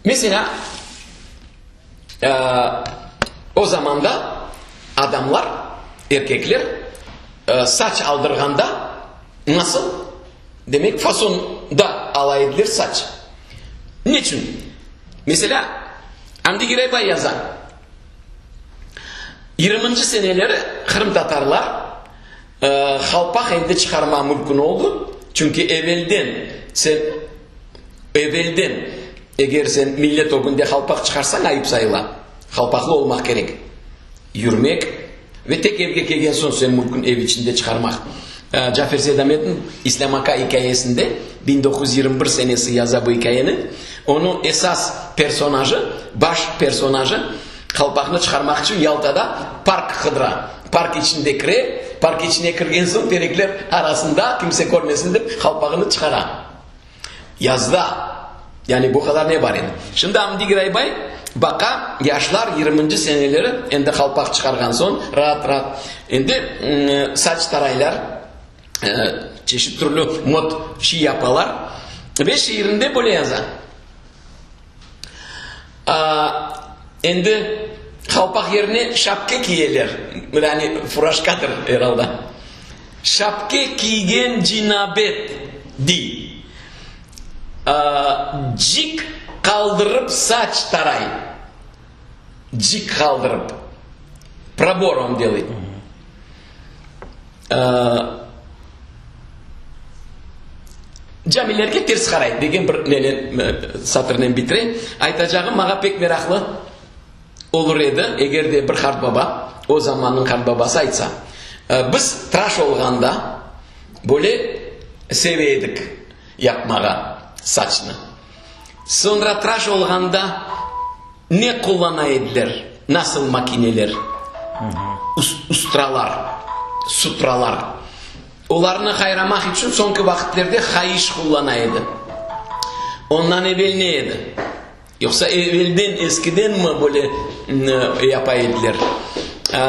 Meselâ, o zamanda adamlar, erkekler saç aldırğanda nasıl? Demek, fasonda ala ediler saç. Neçün? Meselâ, Amdi Giraybay yaza, Yirminci seneleri qırımtatarlar halpaq endi çıqarma mümkün oldı, çünki evelden sen, evelden eger sen millet ögünde halpaq çıqarsañ ayıp sayıla, halpaqlı olmaq kerek, yürmek ve tek evge kelgen soñ sen mümkün ev içinde çıqarmaq. Cafer Seydametniñ İslâm aka ikâyesinde, 1921 senesi yaza bu ikâyeni, onıñ esas personajı, baş personajı, Qalpaqnı çıqarmaq içün Yaltada park qıdıra. Park içinde kire, park içine kirgen soñ terekler arasında, kimse körmesin dep, qalpağını çıqara. Yazda. Yani bu qadar ne bar edi. Şimdi Amdi Giraybay baqa, yaşlar yirminci seneleri endi qalpaq çıqarğan soñ, raat-raat endi saç taraylar, çeşit türlü mod şiy yapalar. Ve şiirinde böyle yaza. Endi qalpaq yerine şapke kiyeler, yani furaşkadır er alda. Şapke kiygen cinabet, dey, cik qaldırıp saç taray, cik qaldırıp, probor on delay. Camilerge ters qaray degen bir nenen, satırnen bitire. Aytacağım, maña pek meraqlı olur edi, eger de bir qartbaba, o zamannıñ qartbabası aytsa. Biz tıraş olğanda böyle seve edik yapmağa saçnı. Soñra tıraş olğanda Ne qullana ediler, nasıl makineler, ustralar, sutralar? Olarnı qayramaq içün soñki vaqıtlerde qayış qullana edi. Ondan evel ne edi? Yoqsa evelden, eskidenmi böyle yapa ediler?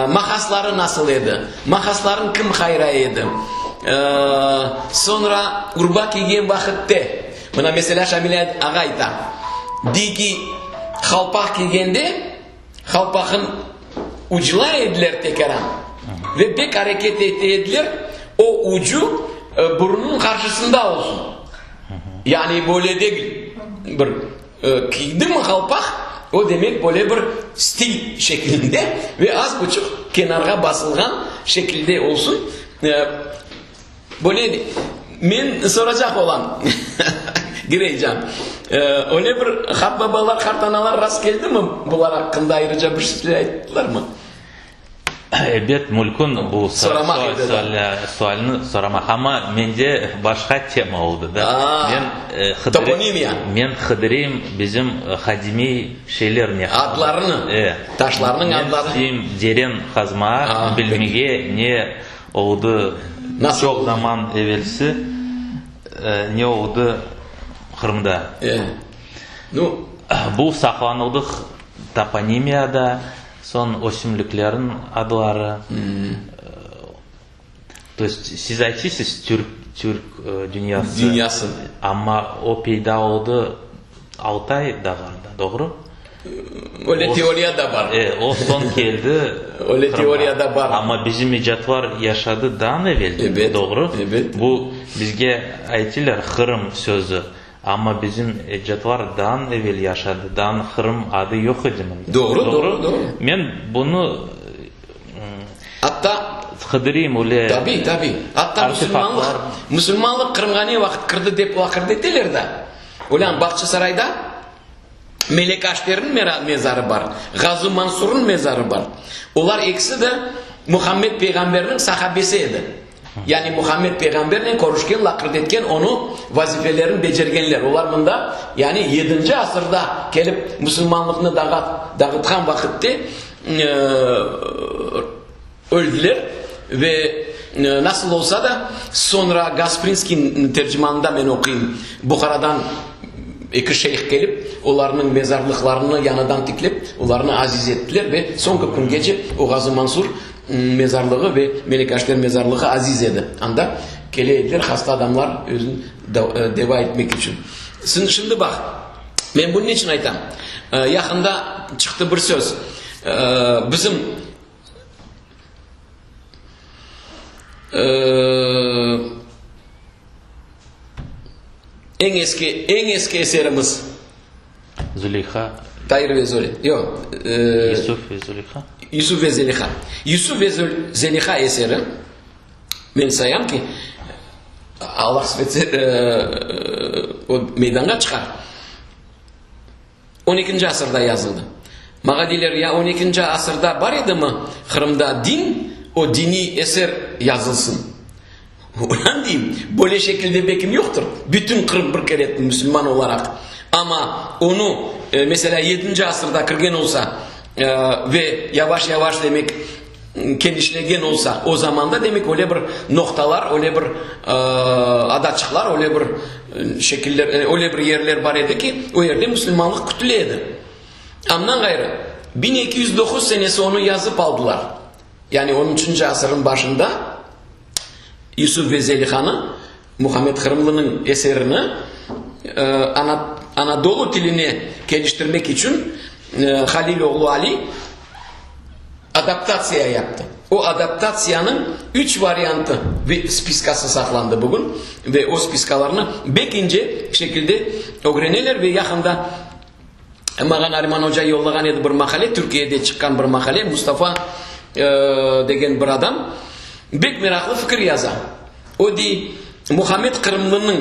Maqasları nasıl edi? Maqaslarını kim qayra edi? Soñra urba kiygen vaqıtte, Mına, meselâ, Şamil ağa ayta, dey ki, qalpaq kiygende, qalpaqın uclay ediler tekaran ve pek areket ete ediler, o ucu burunıñ qarşısında olsun. Yani böyle degil, bir kiydimi qalpaq, o demek böyle bir stil şeklinde ve az buçuq kenarğa basılğan şekilde olsun. Böyle men soracaq olam, Gireycan, öyle bir qartbabalar, qartanalar rast keldimi, bular aqqında ayrıca bir şeyler ayttılarmı? Ebet, mülkün bu sualni soramaq, amma mende başqa tema oldı da. Men Toponimiya. Men qıdırayım bizim qadimiy şeyler ne. Adlarını, taşlarnıñ adlarını. Men isteyim deren qazmağa, bilmege ne Oldı çoq zaman evelsi ne oldı Qırımda. Bu saqlanıldı toponimiyada, soñ ösümliklerniñ adları. To est siz aytısız türk, türk dünyası, dünyası, amma o peyda oldı Altay dağlarında, doğru? Öyle teoriya da bar. E, o soñ keldi. Öyle teoriya da bar. Amma bizim icatlar yaşadı daa evel. Ebet. Doğru? Ebet. Bu bizge aytiler Qırım sözü, amma bizim ecatlar daa evel yaşadı, daa Qırım adı yoq edi mında. Doğru, doğru, doğru. Men bunı Atta qıdırayım öyle. Tabiy, tabiy. Atta musulmanlıq, musulmanlıq Qırımğa ne vaqıt kirdi dep laqırdı eteler da. Olân Bağçasarayda Melek Aşterniñ mezarı bar, Ğazı Mansurnıñ mezarı bar. Olar ekisi de Muhammed peyğamberniñ sahabesi edi. Yani Muhammed peyğambernen körüşken, laqırdı etken, onıñ vazifelerini becergenler. Olar mında, yani yedinci asırda kelip musulmanlıqnı dağıtqan vaqıtte Öldiler ve nasıl olsa da, soñra Gasprinskiyniñ tercimanında men oquyım, Buharadan eki şeyh kelip, olarnıñ mezarlıqlarını yañıdan tiklep, olarnı aziz ettiler ve soñki küngece o Ğazı Mansur mezarlığı ve Melek Aşter mezarlığı aziz edi. Anda kele ediler hasta adamlar özüni deva etmek içün. Şimdi baq. Men bunı niçün aytam? Yaqında çıqtı bir söz, bizim eñ eski, eñ eski eserimiz. Züleyha. Tair ve Zöre. Yoq. Yusuf ve Züleyha. Yusuf ve Zeliha. Yusuf ve Zeliha eseri, men sayam ki, Allah qısmet etse, o meydanğa çıqar. On ekinci asırda yazıldı. Maña deyler, ya on ekinci asırda bar edimi Qırımda din, o diniy eser yazılsın? Ulan deyim, böyle şekilde bekim yoqtır, bütün Qırım bir kere musulman olaraq. Amma onı, meselâ, yedinci asırda kirgen olsa ve yavaş-yavaş, demek, kenişlegen olsa, o zamanda, demek, öyle bir noqtalar, öyle bir adaçıqlar, öyle bir şekiller, öyle bir yerler bar edi ki, o yerde musulmanlıq kütüle edi. Andan ğayrı, 1209 senesi onı yazıp aldılar. Yani on üçünci asırnıñ başında Yusuf ve Zelihanı, Muhammed Qırımlınıñ eserini Anadolu tiline keliştirmek içün Halil oğlu Ali adaptatsiya yaptı. O adaptatsiyanıñ üç variantı ve spiskası saqlandı bugün ve o spiskalarnı bek ince şekilde ögreneler ve yaqında Maña Nariman oca yollağan edi bir maqale, Türkiyede çıqqan bir maqale, Mustafa degen bir adam bek meraqlı fikir yaza. O dey, Muhammed Qırımlınıñ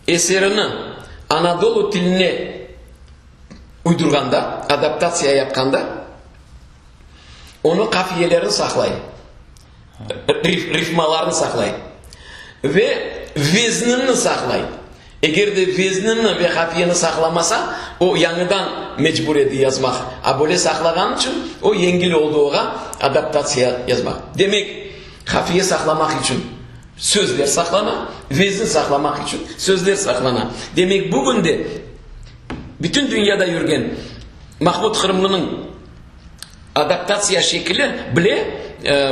eserini Anadolu tiline uydurğanda, adaptatsiya yapqanda, onı qafiyelerini saqlay, rifmalarını saqlay ve veznini saqlay. Eger de veznini ve qafiyeni saqlamasa, o yañıdan mecbur edi yazmaq. A böyle saqlağanı içün o yengil oldı oğa adaptatsiya yazmaq. Demek, qafiye saqlamaq içün sözler saqlana, vezin saqlamaq içün sözler saqlana. Demek, bugün de bütün dünyada yürgen Mahmud Qırımlınıñ Adaptatsiya şekili bile,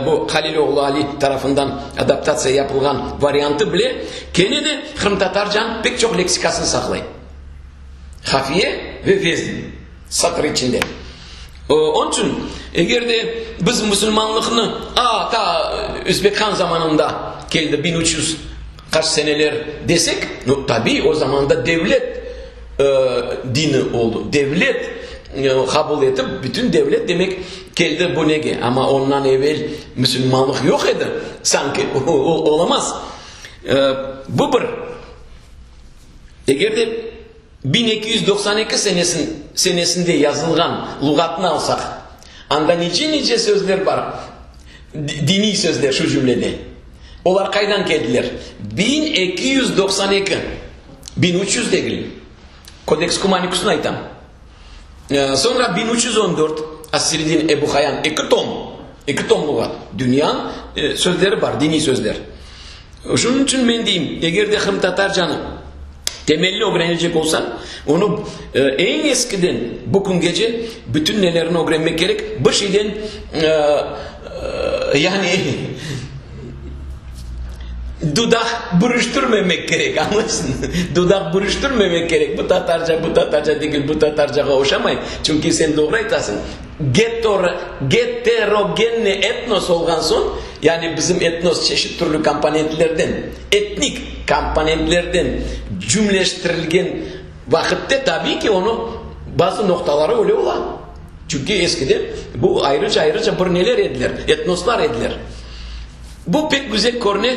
bu Halil oğlu Ali tarafından adaptatsiya yapılğan variantı bile, kene de qırımtatarcanıñ pek çoq leksikasını saqlay. Qafiye ve vezn satır içinde. Onıñ içün, eger de biz musulmanlıqnı a, ta Özbek han zamanında keldi, 1300 qaç seneler desek, no, tabiy, o zamanda devlet dini oldı. Devlet qabul etip, bütün devlet, demek, keldi bu nege. Amma ondan evel musulmanlıq yoq edi, sanki, olamaz. Bu bir. Eger de 1292 senesinde yazılğan luğatnı alsaq, anda nice-nice sözler bar, diniy sözler şu cümlede. Olar qaydan keldiler? 1292, 1300 degil, Kodeks Kumanikusnı aytam. Soñra 1314, As-Siridin Ebu Hayan, eki tom, eki tom luğat, dünyanıñ sözleri bar, diniy sözler. Şunıñ içün men deyim, eger de qırımtatarcanı temelli ögrenecek olsañ, onı eñ eskiden bu küngece bütün nelerini ögrenmek kerek, bir şeyden, yani dudaq bürüştirmemek kerek, añlaysıñmı? Dudaq bürüştirmemek kerek, bu tatarca, bu tatarca degil, bu tatarcağa oşamay, çünki sen doğru aytasıñ, geterogenni etnos olğan soñ, yani bizim etnos çeşit türlü komponentlerden, etnik komponentlerden cümleştirilgen vaqıtte, tabiiy ki, onıñ bazı noqtaları öyle ola. Çünki eskiden bu ayrıca-ayrıca bir neler ediler, etnoslar ediler. Bu pek güzel körüne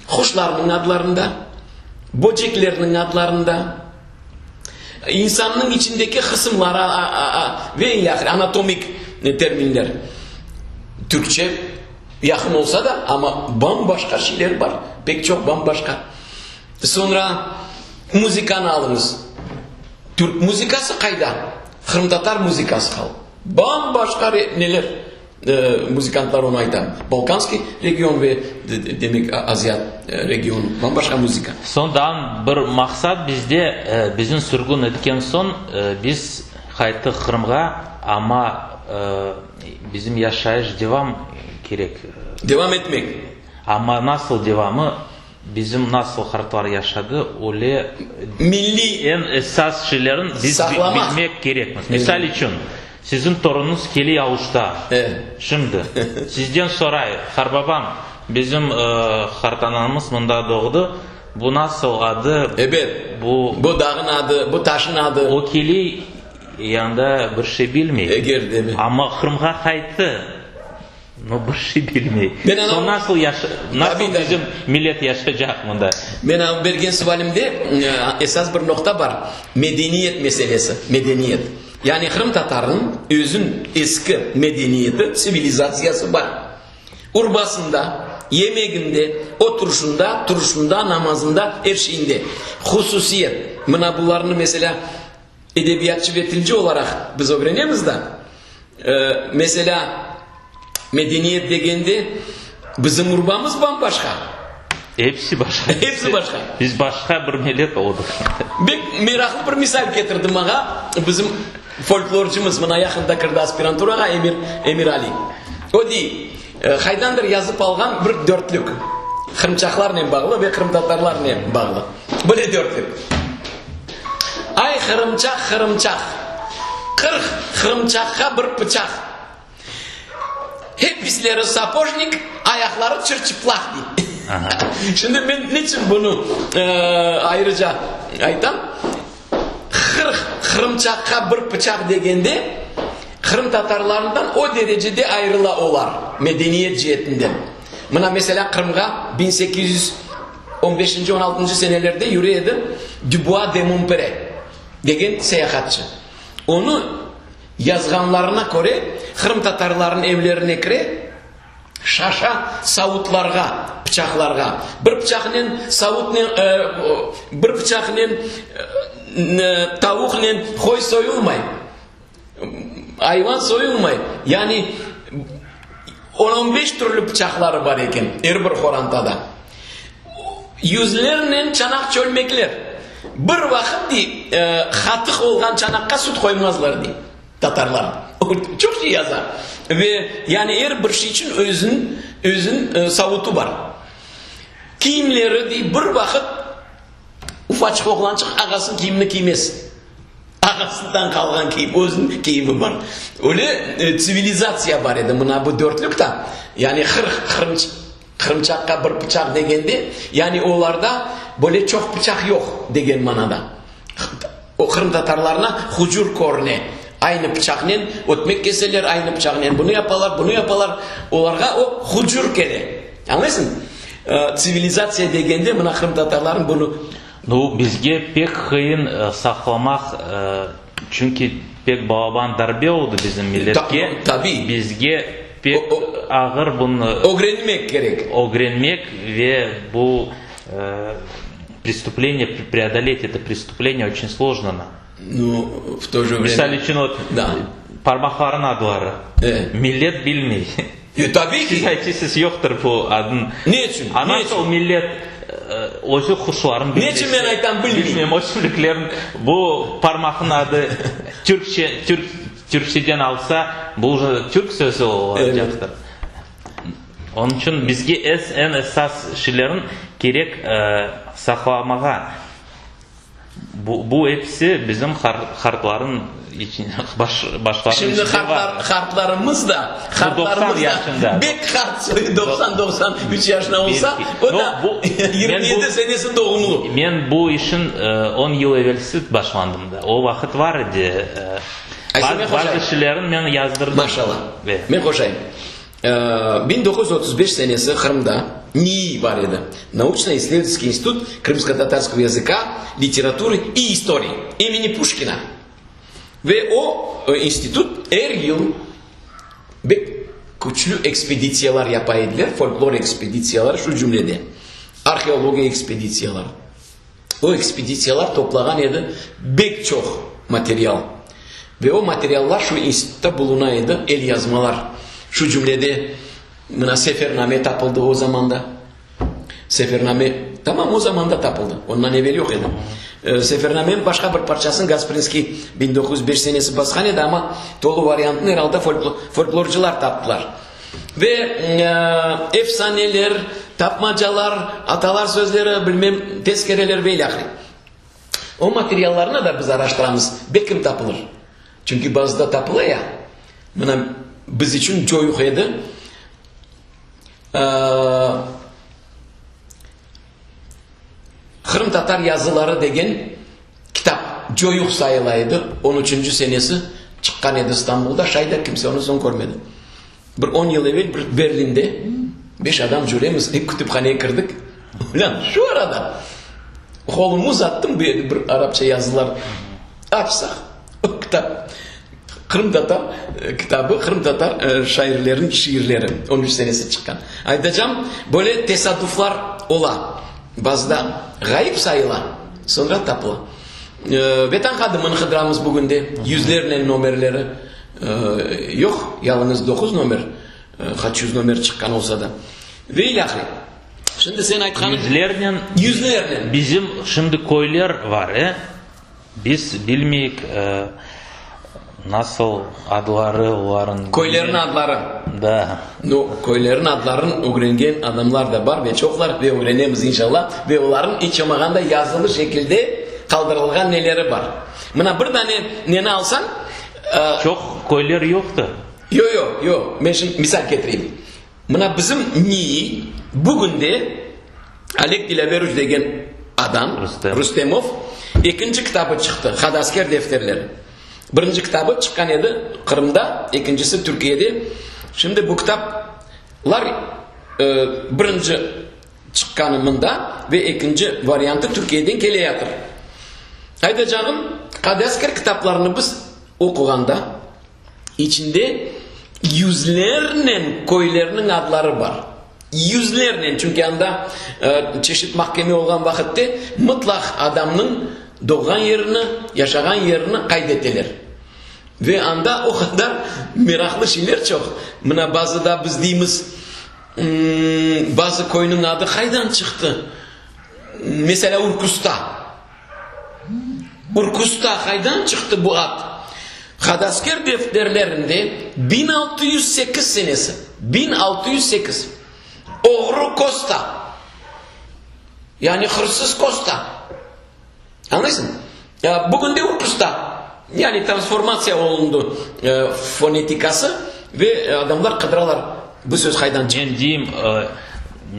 quşlarnıñ adlarında, böceklerniñ adlarında, insannıñ içindeki qısımlar ve ilâhre, anatomik terminler. Türkçe yaqın olsa da, amma bam-başqa şeyler bar, pek çoq bam-başqa. Soñra muzıkanı alıñız. Türk muzıkası qayda, qırımtatar muzıkası bam-başqa neler. Muzıkantlar onı ayta. Balkanskiy region ve, demek, Aziat regionı, bam-başqa muzıka. Soñ daa bir maqsat bizde, bizni sürgün etken soñ biz qayttıq Qırımğa, amma bizim yaşayış devam kerek. Devam etmek. Amma nasıl devamı? Bizim nasıl qartlar yaşadı, öyle milliy eñ esas şeylerin biz Saqlamaq. bilmek kerekmiz. Misal içün, siziñ torunuñız kele Aluşta, şimdi, sizden soray, Qarbabam, bizim qartanamız mında doğdı, bu nasıl adı? Ebet, bu, bu dağın adı, bu taşın adı. O kele, yanda bir şey bilmey. Eger, demi. Amma Qırımğa qayttı. No, bir şey bilmey. Men ana- Soñ nasıl yaşa, nasıl Tabiy, tabiy. bizim millet yaşaycaq mında? Men ana bergen sualimde e, esas bir noqta bar, medeniyet meselesi, medeniyet. Yani qırımtatarnıñ özüñ eski medeniyeti, tsivilizatsiyası bar. Urbasında, yemeginde, oturışında, turuşında, namazında, er şeyinde. Hususiyet. Mına bularnı, meselâ, Edebiyatçı ve tilci olaraq biz ögrenemiz da, meselâ, medeniyet degende bizim urbamız bam-başqa. Episi başqa. Episi başqa. Biz başqa bir millet oldıq. Bek meraqlı bir misal ketirdi maña bizim folklorcımız, mına yaqında kirdi aspiranturağa Emir, Emir Ali. O dey, qaydandır yazıp alğan bir dörtlük, qırımçaqlarnen bağlı ve qırımtatarlarnen bağlı. Böyle dörtlük. Ay, qırımçaq, qırımçaq, 40 qırımçaqqa bir pıçaq. Hepisleri sapojnik, ayaqları çır-çıplaq, dey. Şimdi men niçün bunı ayrıca aytam? 40 qırımçaqqa bir pıçaq degende, qırımtatarlarından o derecede ayrıla olar medeniyet ceetinden. Mına, meselâ, Qırımğa 1800 On beşinci, on altıncı senelerde yüre edi Dübua de Monpere degen seyahatçı. Onı yazğanlarına köre, qırımtatarlarnıñ evlerine kire, şaşa savutlarğa, pıçaqlarğa. Bir pıçaqnen savutnen, bir pıçaqnen tavuqnen qoy soyulmay. Ayvan soyulmay. Yani on-on beş türlü pıçaqları bar eken er bir qorantada. Yüzlernen çanaq-çölmekler. Bir vaqıt, dey, qatıq olğan çanaqqa süt qoymazlar, dey, tatarlar. Çoq şey yaza. Ve yani er bir şey içün özüniñ, özüniñ savutı bar. Kiyimleri, dey, bir vaqıt ufaçıq oğlançıq ağasınıñ kiyimini kiymez. Ağasından qalğan kiyim, özüniñ kiyimi bar. Öyle tsivilizatsiya bar edi. Mına bu dörtlük da, yani 40 qırımç, qırımçaqqa bir pıçaq degende, yani olarda böyle çoq pıçaq yoq degen manada. O qırımtatarlarına hucur körüne. Aynı pıçaqnen ötmek keseler, aynı pıçaqnen bunı yapalar, bunı yapalar. Olarğa o hucur kele. Añlaysıñ? Tsivilizatsiya degende mına qırımtatarlarnıñ bunı. Nu, bizge pek qıyın saqlamaq, çünki pek balaban darbe oldı bizim milletke. Tabiy. Bizge pek ağır bunı. Ögrenmek kerek. Ögrenmek ve bu prestупление, преодолеть это преступление очень сложно нам. Nu, v to je vremâ. Misal içün, ot, parmaqlarnıñ adları. Millet bilmey. E, tabiy ki. Siz aytısız, yoqtır bu adın. Ne içün? A nasıl millet özü quşların bilmese. Ne içün men aytam bilmey? Bilmem, ösümliklerin bu parmaqnıñ adı türkçe, türk, türkçeden alsa, bu uje türk sözü olacaqtır. Onıñ içün bizge es, eñ esas şeylerin kerek saqlamağa. Bu, bu episi bizim qartların başlarınıñ Şimdi içinde qartlar, var. qartlarımız da, Bu 90 qartlarımız da yaşında. bek qart soyu, 90-93 yaşına olsa, Belki. o No, da bu, men 27 bu, senesi doğumlu. men bu işin on yıl evelsi başlandım da. O vaqıt var edi. Aysa men qoşayım. Bazı şeylerini men yazdırdım. Maşallah. Men qoşayım. 1935 senesi Qırımda Nİİ bar edi, Nauçno-issledovatelskiy institut krımskotatarskogo yazıka, literaturı i istorii imeni Puşkina. Ve o institut er yıl bek küçlü ekspeditsiyalar yapa ediler, folklor ekspeditsiyaları, şu cümleden arheologiya ekspeditsiyaları. O ekspeditsiyalar toplağan edi bek çoq material. Ve o materiallar şu institutta buluna edi, elyazmalar. Şu cümlede, mına Sefername tapıldı o zamanda. Sefername tamam o zamanda tapıldı, ondan evel yoq edi. Sefernameniñ başqa bir parçasını Gasprinskiy 1905 senesi basqan edi, amma tolu variantını er alda folklorcılar taptılar. Ve efsaneler. Tapmacalar, atalar sözleri, bilmem, tezkereler ve ilâhre. O materiallarnı da biz araştıramız, belkim tapılır. Çünki bazıda tapıla ya. Mına, biz içün coyuq edi. Qırımtatar yazıları degen kitap coyuq sayıla edi. On üçünci senesi çıqqan edi İstanbulda. Şay da kimse onı soñ körmedi. Bir on yıl evel bir Berlinde beş adam cüremiz, kütüphaneye kirdik. Ulân, şu arada qolumı uzattım, bir, bir arapça yazılar açsaq, o kitap qırımtatar kitabı, qırımtatar şairleriniñ şiirleri, on üç senesi çıqqan. Aytacam, böyle tesaduflar ola, bazıda ğayıp sayıla, soñra tapıla. Vetan Hadimini qıdıramız bugün de, yüzlernen nomerleri. Yoq, yalıñız doquz nomer, qaç yüz nomer çıqqan olsa da. Ve ilâhre. Şimdi sen aytqanıñ. Yüzlernen. Yüzlernen. Bizim şimdi köyler var, e? Biz bilmeyik, nasıl adları olarnıñ. Köylerniñ adları. Da. No, köylerniñ adlarını ögrengen adamlar da bar ve çoqlar, ve ögrenemiz inşallah, ve olarnıñ iç olmağanda yazılı şekilde qaldırılğan neleri bar. Mına bir dane neni alsañ. Çoq köyler yoqtır. Yo, yo, yo, men şimdi misal ketireyim. Mına bizim Nİİ bugün de Oleg Dilâveroviç degen adam, Rustem. Rustemov, ekinci kitabı çıqtı, Hadasker defterleri. Birinci kitabı çıqqan edi Qırımda, ekincisi Türkiyede. Şimdi bu kitaplar birinci çıqqanı mında ve ekinci variantı Türkiyeden keleyatır. Aytacağım, Qadasker kitaplarını biz oquğanda, içinde yüzlernen köylerniñ adları bar. Yüzlernen, çünki anda çeşit mahkeme olğan vaqıtte mıtlaq adamnıñ doğğan yerini, yaşağan yerini qayd eteler. Ve anda o qadar meraqlı şeyler çoq. Mına bazıda biz deymiz, Bazı köyniñ adı qaydan çıqtı? Meselâ, Urkusta. Urkusta qaydan çıqtı bu ad? Qadasker defterlerinde 1608 senesi, 1608, Oğru Kosta, yani hırsız Kosta. Añlaysıñmı? Bugün de Urkusta, yani transformatsiya olundı fonetikası ve adamlar qıdıralar, bu söz qaydan çıqtı. Men deyim,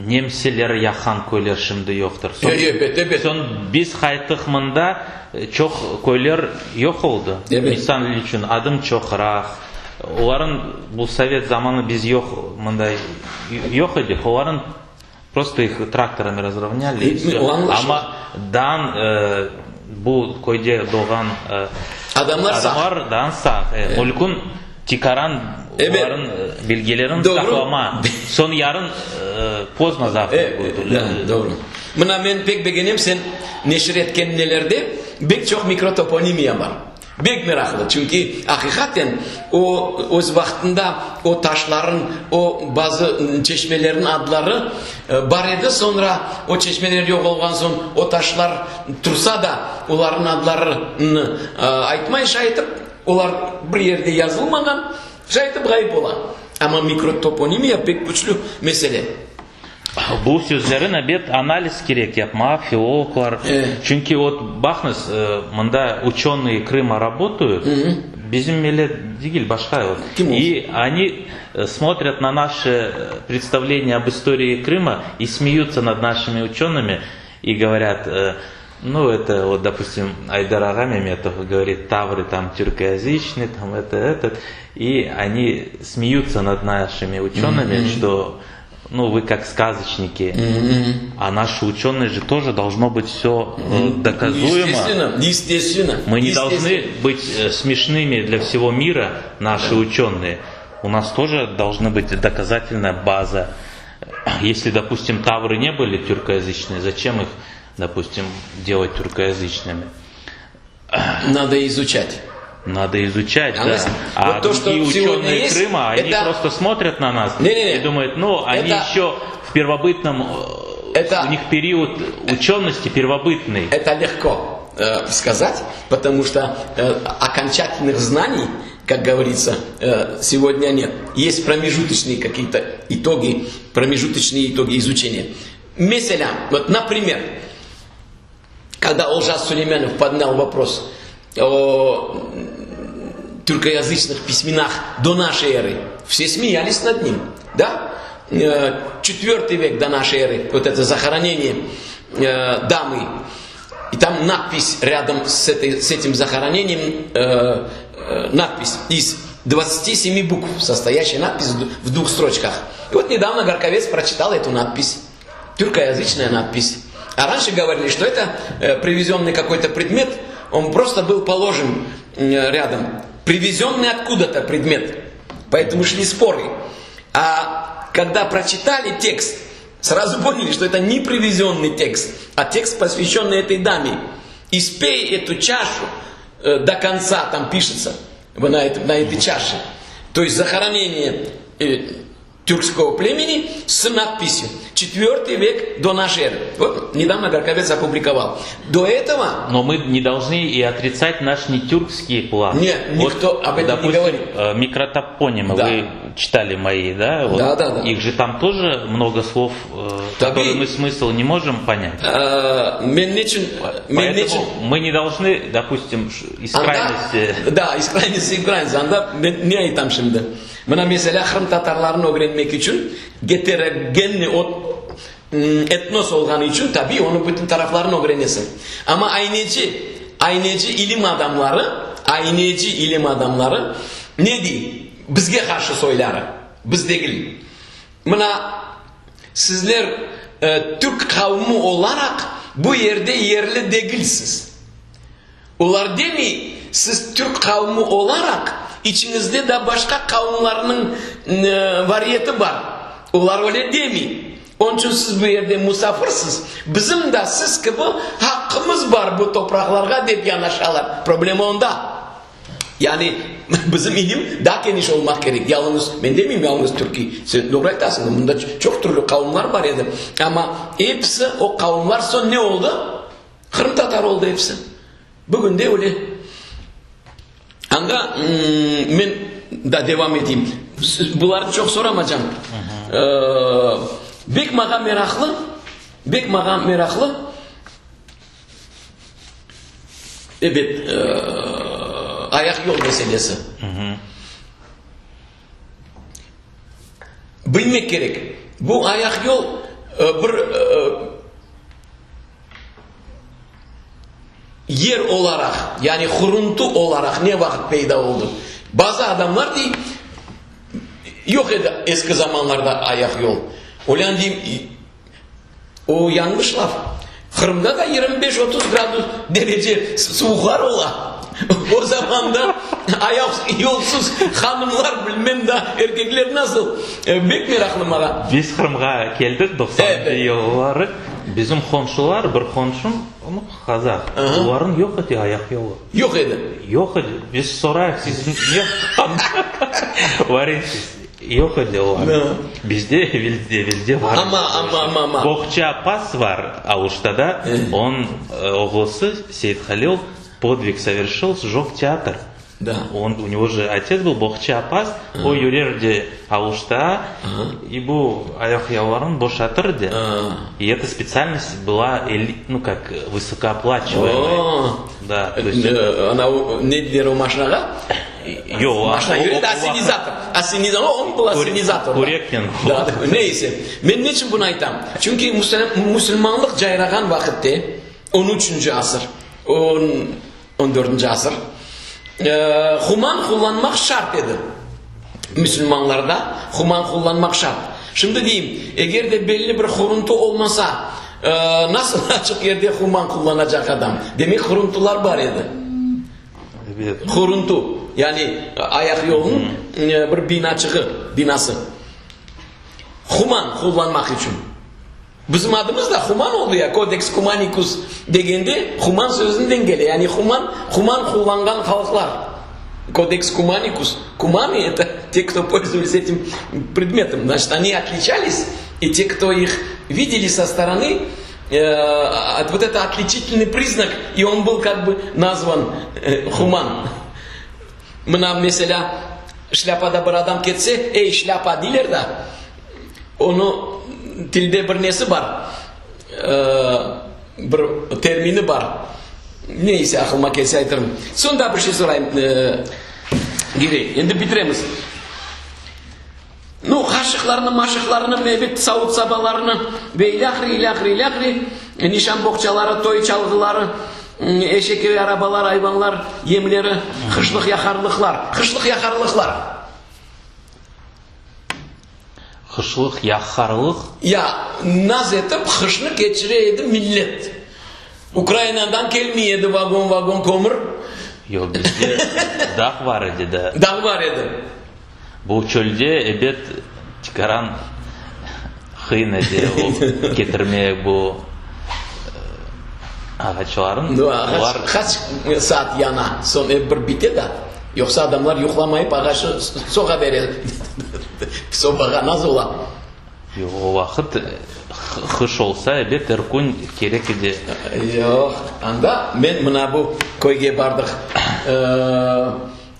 nemseler yaqqan köyler şimdi yoqtır. Ebet, ebet. Soñ biz qayttıq mında, çoq köyler yoq oldı. Misal içün, adım Çoqraq, olarnıñ bu sovet zamanı biz yoq, mında yoq edik, olarnıñ Prosto ih traktorami razravnâli i vsö. Amma daan bu köyde doğğan adamlar daan sağ. Mülkün tikaran olarıñ bilgilerin saqlama. Soñ yarın pozdno zavtra будет. Doğru. Mına men pek begenem sen neşir etken nelerde bek çoq mikrotoponimiya bar. Bek meraqlı, çünki aqiqaten o öz vaqtında o taşların, o bazı çeşmelerniñ adları bar edi, soñra o çeşmeler yoq olğan soñ o taşlar tursa da olarnıñ adlarını aytmay, şay etip olar bir yerde yazılmağan, şay etip ğayıp ola. Amma mikrotoponimiya pek küçlü mesele. Bu sözlerin ebet analiz kerek yapmağa filologlar, çünki vot baqıñız, mında uçenıye Krıma rabotayut, bizim millet degil, başqa vot, i oni smotryat na naşı predstavleniye ob istorii Krıma i smeyutsa nad našimi uçenımi i govorât, nu eto vot dopustim Ayder ağa Memetov govorit tavrı tam türkoyaziçnıy tam eto etot i oni smeyutsa nad našimi uçenımi, çto Nu, vı kak skazıçniki, a naşı uçenıye je тоже должно bıt vsё dokazuemo. Естественно, естественно. Мы не должны быть смешными для всего мира, наши ученые. У нас тоже должны быть доказательная база. Если, допустим, тавры не были тюркоязычные, зачем их, допустим, делать тюркоязычными? Надо изучать. Надо изучать, да. А вот то, что другие ученые есть, Крыма, они это... просто смотрят на нас Не-не-не. и думают, ну, они это... еще в первобытном, э, это... у них период учености первобытный. Это легко э, сказать, потому что э, окончательных знаний. Как говорится, сегодня нет. Есть промежуточные какие-то итоги, промежуточные итоги изучения. Meselâ, вот, например, когда Олжас Сулейменов поднял вопрос о тюркоязычных письменах до нашей эры, все смеялись над ним, да? Четвертый век до нашей эры, вот это захоронение дамы, и там надпись рядом с, этой, с этим захоронением, э, э, надпись из 27 букв, состоящая надпись в двух строчках. И вот недавно Горковец прочитал эту надпись, тюркоязычная надпись. А раньше говорили, что это э, привезенный какой-то предмет, он просто был положен э, рядом. Привезенный откуда-то предмет. Поэтому шли споры. А когда прочитали текст, сразу поняли, что это не привезенный текст, а текст, посвященный этой даме. Испей эту чашу э, до конца, там пишется, на, это, на этой чаше. То есть захоронение э, тюркского племени с надписью «Четвертый век до нашей эры». Вот недавно Горковец опубликовал. До этого... Но мы не должны и отрицать наш не тюркский план. Нет, никто вот, об этом допустим, не говорит. Э, микротопонимы, да. вы читали мои, да? Вот да, да, да. Их же там тоже много слов, э, которые мы смысл не можем понять. Э, Поэтому мы не должны, допустим, из крайности... Да, из крайности в крайность. Anda men ne aytam şimdi? Mına meselâ qırımtatarlarnı ögrenmek içün geterogenniy etnos olğanı içün tabiiy onıñ bütün taraflarını ögrenesiñ. Amma ayneci, ayneci ilim adamları, ayneci ilim adamları ne dey? Bizge qarşı soyları, biz degil. Mına sizler türk qavmı olaraq bu yerde yerli degilsiz. Olar demey, siz türk qavmı olaraq, içiñizde da başqa qavımlarnıñ variyeti bar. Olar öyle demey. Onıñ içün siz bu yerde musafirsiz, bizim da siz kibi haqqımız bar bu topraqlarğa dep yanaşalar. Problema onda. Yani bizim ilim daa keniş olmaq kerek. Yalıñız, men demeyim yalıñız türkiy, sen doğru aytasıñ, mında çoq türlü qavımlar bar edi. Amma episi o qavımlar soñ ne oldı? Qırımtatar oldı episi. Bugün de öyle. Anda men da devam eteyim. Bularnı çoq soramacam. Bek mağa meraqlı, bek mağa meraqlı. Ebet, ayaq yol meselesi. Bilmek kerek, bu ayaq yol bir Yer olaraq, yani huruntı olaraq ne vaqıt peyda oldı? Bazı adamlar dey, yoq edi eski zamanlarda ayaq yol. Olân deyim, o yañlış laf. Qırımda da 25-30 gradus derece suvuqlar ola. O zamanda ayaq yolsuz hanımlar, bilmem da, erkekler nasıl? Bek meraqlı maña. Biz Qırımğa keldik doqsanıncı yılları. Bizim qomşular, bir qomşum, onı qazaq, olarnıñ yoq edi ayaq yolu. Yoq edi. Yoq edi. Biz sorayıq, siz ne var edisiz? Yoq edi olarnıñ. Bizde evelde var edi. Amma, amma, amma, amma. Boğça Appaz var Aluştada, onıñ oğlusı Seyithalil podvig soverşil, sjog teatr. Da. On, u nego же otец был Boğça Appaz, o yürer de Aluşta, и bu ayaqyolların boşatır edi. И эта специальность была, ну, как высокооплачиваемая. Да, то есть. Ana, ne dediler o maşinağa? Yoq, Maşina yüre de, assenizator. Assenizator, o, он был ассенизатор. Küreknen. Da, neyse. Men neçün bunı aytam? Çünki musulmanlıq cayrağan vaqıtte, on üçünci asır, on, On dördünci asır. Human qullanmaq şart edi. Müsülmanlarda human qullanmaq şart. Şimdi deyim, eger de belli bir huruntı olmasa, nasıl açıq yerde human qullanacaq adam? Demek, huruntılar bar edi. Huruntı, yani ayaq yolunıñ bir binaçığı, binası. Human qullanmaq içün. Bizim adımız da Human oldı ya, Kodeks Kumanikus degende Human sözünden kele, yani Human, Human qullanğan halqlar. Kodeks Kumanikus, kumany это те, кто пользовались этим предметом, значит, они отличались, и те, кто их видели со стороны, э, вот это отличительный признак, и он был как бы назван э, Хуман. Mına, meselâ, şlâpada bir adam ketse, ey, şlâpa deyler da, onı tilde bir nesi bar, bir termini bar. Ne ise aqlıma kelse aytırım. Soñ daa bir şey sorayım, Girey, endi bitiremiz. Nu, qaşıqlarnı, maşıqlarnı, ebet, savut-sabalarnı ve ilâhre, ilâhre, ilâhre, nişan boğçaları, toy çalğıları, eşek ve arabalar, ayvanlar, yemleri, qışlıq yaqarlıqlar, qışlıq yaqarlıqlar. Qışlıq yaqarlıq? Ya, naz etip qışnı keçire edi millet. Ukrainadan kelmey edi vagon-vagon kömür. Yoq, bizde dağ bar edi da. Dağ bar edi. Bu çölde ebet tikaran qıyın edi o ketirmeye bu ağaçların. Nu, ağaç qaç saat yana, soñ ep bir bite da, yoqsa adamlar yuqlamayıp ağaçnı soğa bere, sobağa naz ola. Yoq, o vaqıt qış olsa, ebet er kün kerek edi. Yoq, anda men mına bu köyge bardıq.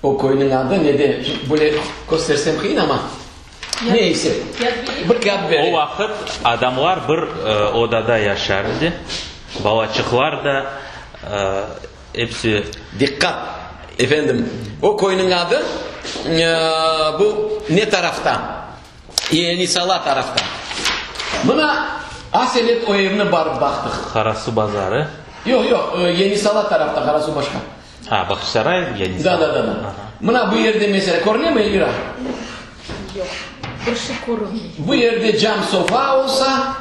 O köyniñ adı nede, böyle köstersem qıyın amma, ne ise, bir kâğıt bereyim. O vaqıt adamlar bir odada yaşar edi, balaçıqlar da, episi. Diqqat, efendim, o köyniñ adı bu ne tarafta? Yenisala tarafta. Mına, aselet o evni barıp baqtıq. Qarasu bazarı. Yoq, yoq, Yenisala tarafta, Qarasu başqa. Ha, Bağçasaray Yenisala. Da, da, da, da. Mına bu yerde mesela, körünemi, Elvira? Yoq, bir şey körünmey. Bu yerde cam sofa olsa,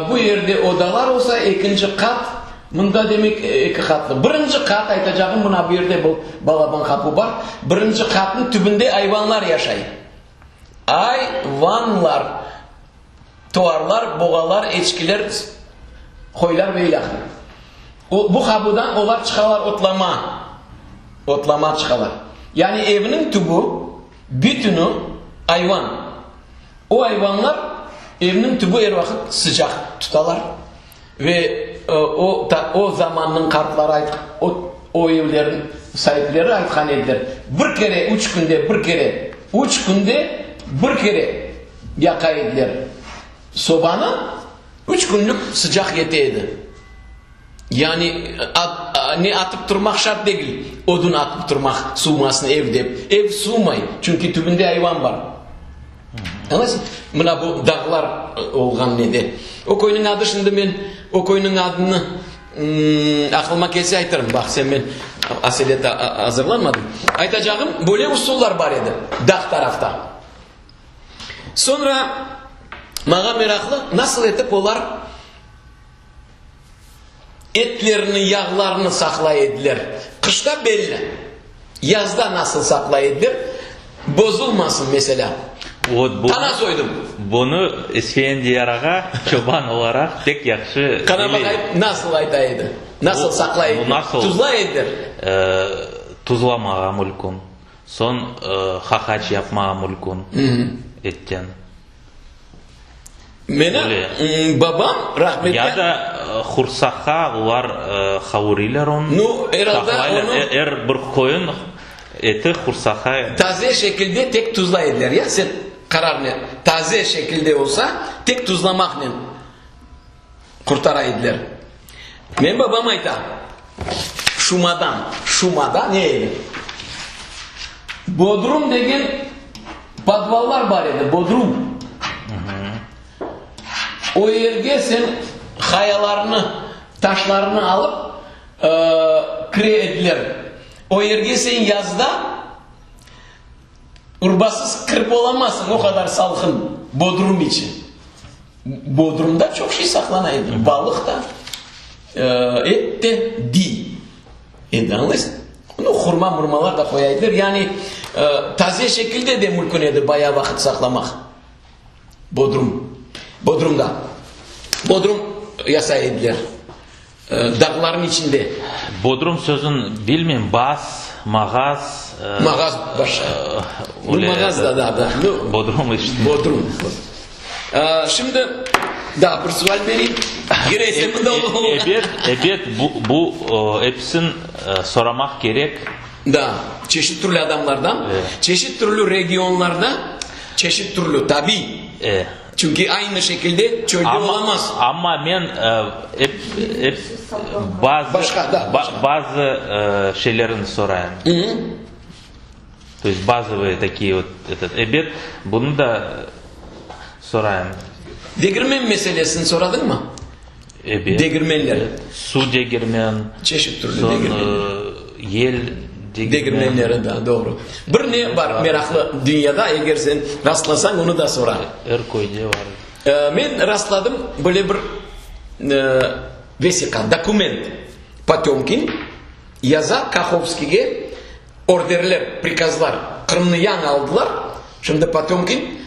bu yerde odalar olsa, ekinci qat, mında demek eki qatlı. Birinci qat, aytacağım, mına bu yerde bu balaban qapu bar. Birinci qatnıñ tübünde ayvanlar yaşay. Ayvanlar, tuarlar, boğalar, eçkiler, qoylar ve ilâhre. O, bu qapudan olar çıqalar otlama, otlama çıqalar. Yani evniñ tübü, bütünü ayvan. O ayvanlar evniñ tübü er vaqıt sıcaq tutalar. Ve o, o zamannıñ qartları ayt, o, o evlerniñ saipleri aytqan ediler, bir kere, üç künde bir kere, üç künde bir kere yaqa ediler sobanı, üç künlük sıcaq yete edi. Yani, ne atıp turmaq şart degil, odun atıp turmaq, suvumasın ev dep. Ev suvumay, çünki tübünde ayvan bar. Añlaysıñ? Mına bu dağlar olğan nede. O köyniñ adı şimdi men o köyniñ adını aqlıma kelse aytırım. Baq sen men aselet azırlanmadım. Aytacağım, böyle usullar bar edi dağ tarafta. Soñra maña meraqlı, nasıl etip olar Etlerini, yağlarını saqlay ediler. Qışta belli. Yazda nasıl saqlay ediler? Bozulmasın, meselâ. Tana soydım. Bunı Esfendiyar ağa çoban olaraq pek yahşı bile. Qana baqayım, nasıl ayta edi? Nasıl saqlay ediler? Tuzlay ediler? Tuzlamağa mülkün. Soñ haqaç yapmağa mülkün etten. Menim babam rahmetli. Ya da hursaqqa olar qavurıylar onı. Nu, er alda onı. Er bir qoyun eti hursaqqa. Taze şekilde tek tuzlay ediler, ya sen qarar ne? Taze şekilde olsa, tek tuzlamaqnen qurtara ediler. Menim babam ayta, şumadan, şumada ne edi? Bodrum degen podvallar bar edi, bodrum. O yerge sen qayalarnı, taşlarnı alıp kire ediler. O yerge sen yazda urbasız kirip olamazsıñ, o qadar salqın bodrum içi. Bodrumda çoq şey saqlana edi, balıq da, et de, diy edi, añlaysıñ? Nu, hurma-murmalar da qoya ediler, yani taze şekilde de mümkün edi bayağı vaqıt saqlamaq. Bodrum, Bodrumda. Bodrum yasay ediler. Dağlarnıñ içinde. Bodrum sözün bilmeyim, bas, mağaz. Mağaz başqa. Bu mağaz da, da, da. Bodrum işte. Bodrum. Şimdi. Daa bir sual bereyim. Gireyse mında Ebet, ebet, bu, bu episin soramaq kerek. Da, çeşit türlü adamlardan, çeşit türlü regionlarda, çeşit türlü, tabiy. Çünki aynı şekilde çölde olamaz. Amma men ep, ep bazı, Başqa, da, başqa. bazı şeylerini sorayım. To есть bazovые такие вот, этот, ebet, bunı da sorayım. Degirmen meselesini soradıñmı? Ebet. Degirmenler. Su degirmen. Çeşit türlü Soñ, degirmenler. yel degirmen. Degirmenleri da, doğru. Bir ne bar meraqlı dünyada, eger sen rastlasañ, onı da sora. Er köyde bar. Men rastladım böyle bir vesiqa, dokument. Potömkin yaza Kahovskiyge orderler, prikazlar, Qırımnı yañı aldılar, şimdi Potömkin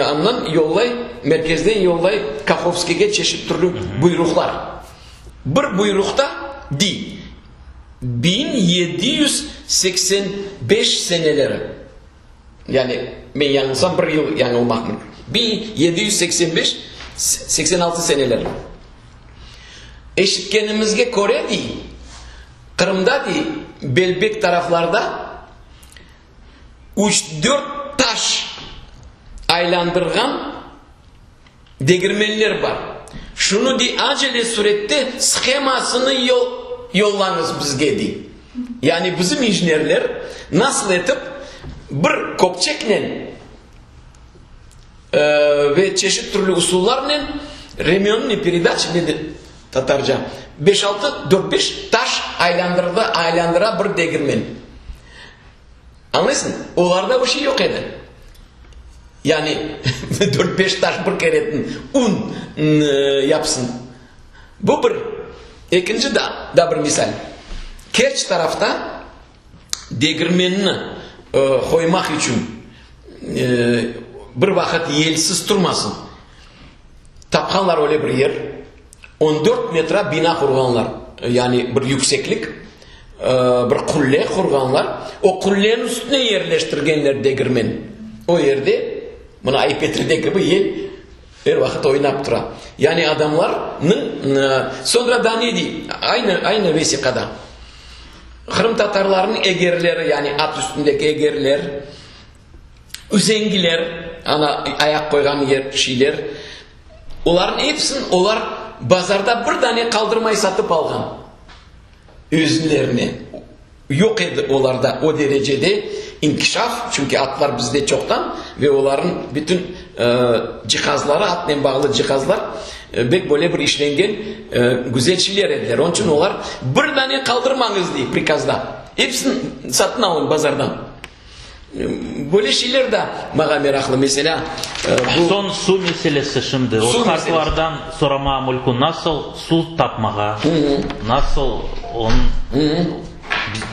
andan yollay, merkezden yollay Kahovskiyge çeşit türlü buyruqlar. Bir buyruqta dey, 1785 seneleri, yani men yañılsam bir yıl yañılmaq mümkün, 1785, 86 seneleri, eşitkenimizge köre, dey, Qırımda, dey, Belbek taraflarda üç-dört taş aylandırğan degirmenler bar. Şunı, dey, acele sürette shemasını yollañız bizge, dey. Yani bizim injenerler nasıl etip bir köpçeknen ve çeşit türlü usullarnen remyonnıy peredaçi, ne de tatarca, beş-altı, dört-beş taş aylandırdı, aylandıra bir degirmen. Añlaysıñ? Olarda bir şey yoq edi. Yani dört-beş taş bir keretin un yapsın. Bu bir. Ekinci da, da bir misal. Kerç tarafta degirmenni qoymaq içün bir vaqıt yelsiz turmasın, tapqanlar öyle bir yer, on dört metra bina qurğanlar, yani bir yükseklik, bir qulle qurğanlar, o qulleniñ üstüne yerleştirgenler degirmen. O yerde, mına Ay-Petride kibi yel er vaqıt oynap tura. Yani adamlarnıñ, soñra daa ne dey, aynı, aynı vesiqada. Qırımtatarlarnıñ egerleri, yani at üstündeki egerler, üzengiler, ana ayaq qoyğan yer, şeyler, olarnıñ episini olar bazarda bir dane qaldırmay satıp alğan özlerine. Yoq edi olarda o derecede inkişaf, çünki atlar bizde çoqtan ve olarnıñ bütün cihazları, atnen bağlı cihazlar bek böyle bir işlengen güzel şeyler ediler. Onıñ içün olar bir dane qaldırmañız dey prikazda, episini satın alıñ bazardan. Böyle şeyler da maña meraqlı. Meselâ, bu. Soñ suv meselesi şimdi. O qartlardan soramağa mülkün, nasıl suv tapmağa, nasıl onıñ,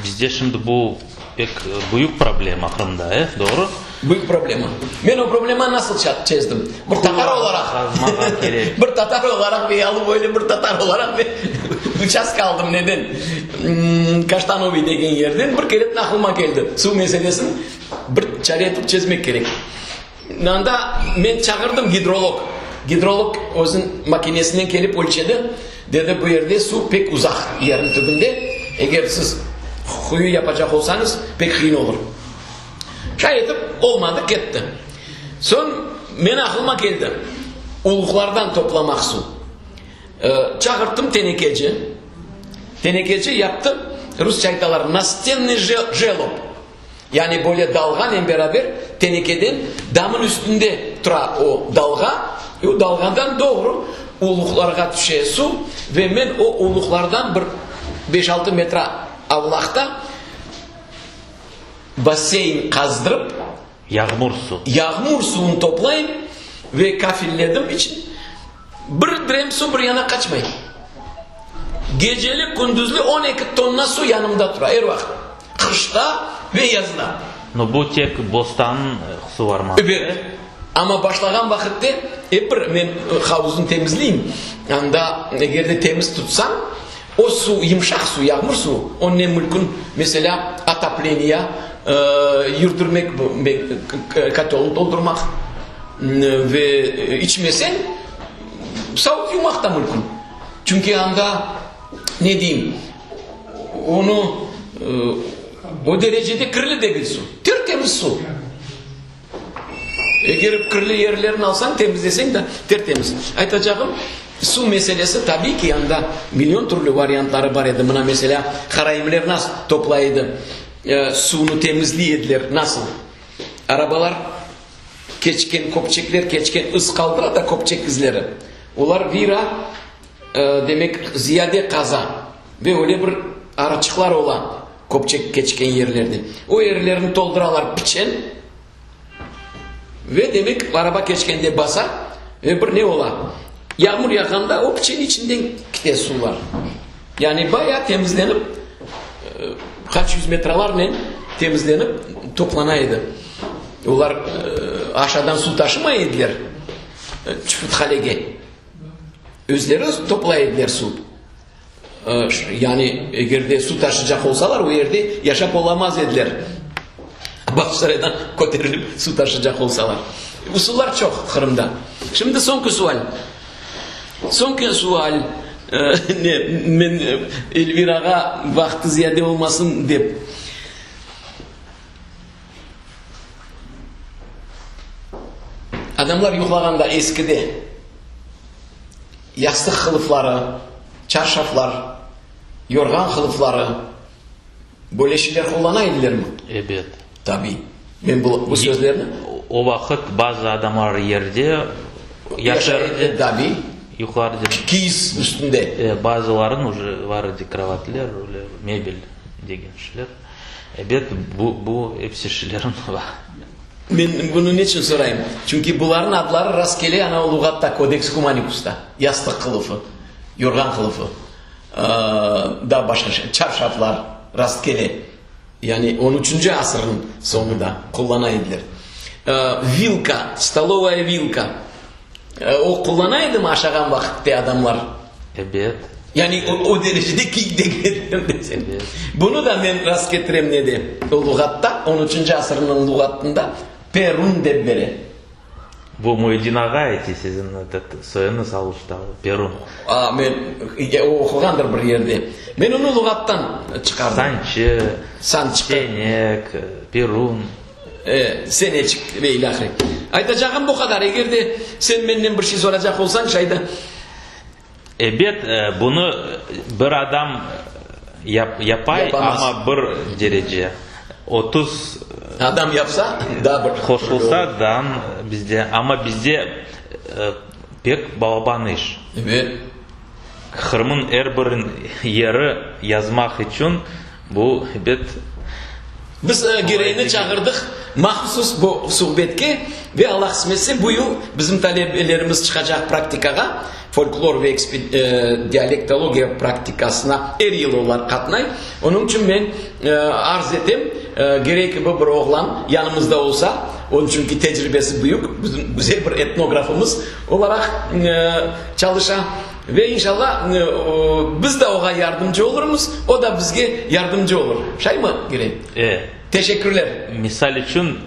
bizde şimdi bu pek büyük problema Qırımda, e, doğru? Büyük problema. Men o problemanı nasıl çezdim? Bir tatar olaraq, bir tatar olaraq ve yalı boylu bir tatar olaraq men uçastka aldım neden? Kaştanoviy degen yerden bir kere aqlıma keldi. Suv meselesini bir çare etip çezmek kerek. Anda men çağırdım gidrolog. Gidrolog özüniñ makinesinen kelip ölçedi. Dedi, bu yerde suv pek uzaq yerniñ tübünde. Eger siz quyu yapacaq olsañız, pek qıyın olur. Şay etip, olmadı, ketti. Soñ men aqlıma keldi, uluqlardan toplamaq suv. Çağırttım tenekeci. Tenekeci yaptı, rusça aytalar, nastennyy jelob. Yani böyle dalğanen beraber tenekeden damın üstünde tura o dalğa, o dalğadan doğru uluqlarğa tüşe suv ve men o uluqlardan bir beş-altı metre avlaqta basseyn qazdırıp, Yağmur suv. Yağmur suvun toplayım ve kafilledim için, bir drem suv bir yana qaçmay. Geceli, kündüzli 12 tonna suv yanımda tura er vaqıt, qışta ve yazda. No, bu tek bostan suvarması. Ebet. Amma başlağan vaqıtte ep bir men havuznı temizleyim, anda eger de temiz tutsañ, O suv, yımşaq suv, yağmur suvu, onnen mülkün, meselâ, otopleniya yürdirmek, kotelni toldurmaq ve içmeseñ. Savut yuvmaq da mümkün. Çünki anda, ne deyim, onı, o derecede kirli degil suv. Ter-temiz suv. Eger kirli yerlerini alsañ, temizleseñ de, ter-temiz. Aytacağım, suv meselesi, tabiiy ki, anda million türlü variantları bar edi. Mına, meselâ, karaimler nasıl toplay edi, suvnı temizliy ediler, nasıl? Arabalar keçken, köpçekler keçken iz qaldıra da, köpçek izleri. Olar vira, demek, ziyade qaza ve öyle bir arıçıqlar ola köpçek keçken yerlerde. O yerlerni tolduralar piçen ve, demek, araba keçkende basa ve bir ne ola? Yağmur yağğanda o piçen içinden kite suvlar. Yani bayağı temizlenip, qaç yüz metralarnen temizlenip toplana edi. Olar aşağıdan suv taşımay ediler Çufutqalege. Özleri toplay ediler suv. Yani eger de suv taşıycaq olsalar, o yerde yaşap olamaz ediler. Bağçasaraydan köterilip suv taşıycaq olsalar. Usullar çoq Qırımda. Şimdi soñki sual. Soñki sual, ne, men Elvirağa vaqtı ziyade olmasın dep. Adamlar yuqlağanda eskide yastıq qılıfları, çarşaflar, yorğan qılıfları, böyle şeyler qullana edilermi? Ebet. Tabiy. Men bu, bu sözlerni. O vaqıt bazı adamlar yerde yaşar edi. Tabiy. Yuqlar edi. Kiyiz üstünde. Bazılarınıñ uje bar edi krovatler, öyle mebel degen şeyler. Ebet, bu, bu episi şeylerniñ bar. Men bunı neçün sorayım? Çünki bularnıñ adları rast kele ana o luğatta, Kodeks Kumanikusta, yastıq qılıfı, yorğan qılıfı, daa başqa şey, çarşaflar rast kele. Yani on üçünci asırnıñ soñunda qullana ediler. Vilka, stolovaya vilka, o qullana edimi aşağan vaqıtte adamlar? Ebet. Yani o derecede kiyik degil ediler desen. Bunı da men rast ketirem nede, o luğatta, on üçünci asırnıñ luğatında perun dep bere. Bu Müedin ağa aytı, siziñ etot soyuñız Aluştalı, Perun. A, men, o oquğandır bir yerde. Men onı luğattan çıqardım. Sançı, Sançı. Senek, Perun. E, seneçik ve ilâhre. Aytacağım bu qadar. Eger de sen menden bir şey soracaq olsañ, şayda. Ebet, bunı bir adam yapay, amma bir derece, 30 adam yapsa, daa bir qoşulsa, daa bizde, amma bizde pek balaban iş. Ebet. Qırımnıñ er bir yeri yazmaq içün bu, ebet. Biz Gireyni çağırdıq mahsus bu suhbetke ve Allah qısmet etse bu yıl bizim talebelerimiz çıqacaq praktikağa, folklor ve dialektologiya praktikasına er yıl olar qatnay. Onıñ içün men arz etem, Girey kibi bir oğlan yanımızda olsa, onıñ çünki tecribesi büyük, bizim güzel bir etnografımız olaraq çalışa. Ve inşallah biz de oğa yardımcı olurmız, o da bizge yardımcı olur. Şaymı, Girey? E. Teşekkürler. Misal içün,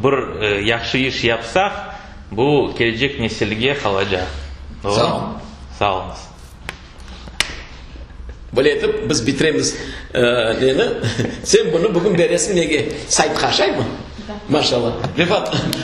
bir yahşı iş yapsaq, bu kelecek nesilge qalacaq. Doğru? Sağ ol. Sağ oluñız. Böyle etip biz bitiremiz neni. Sen bunı bugün beresiñ nege? Saytqa, şaymı? Da. Maşallah. Refat.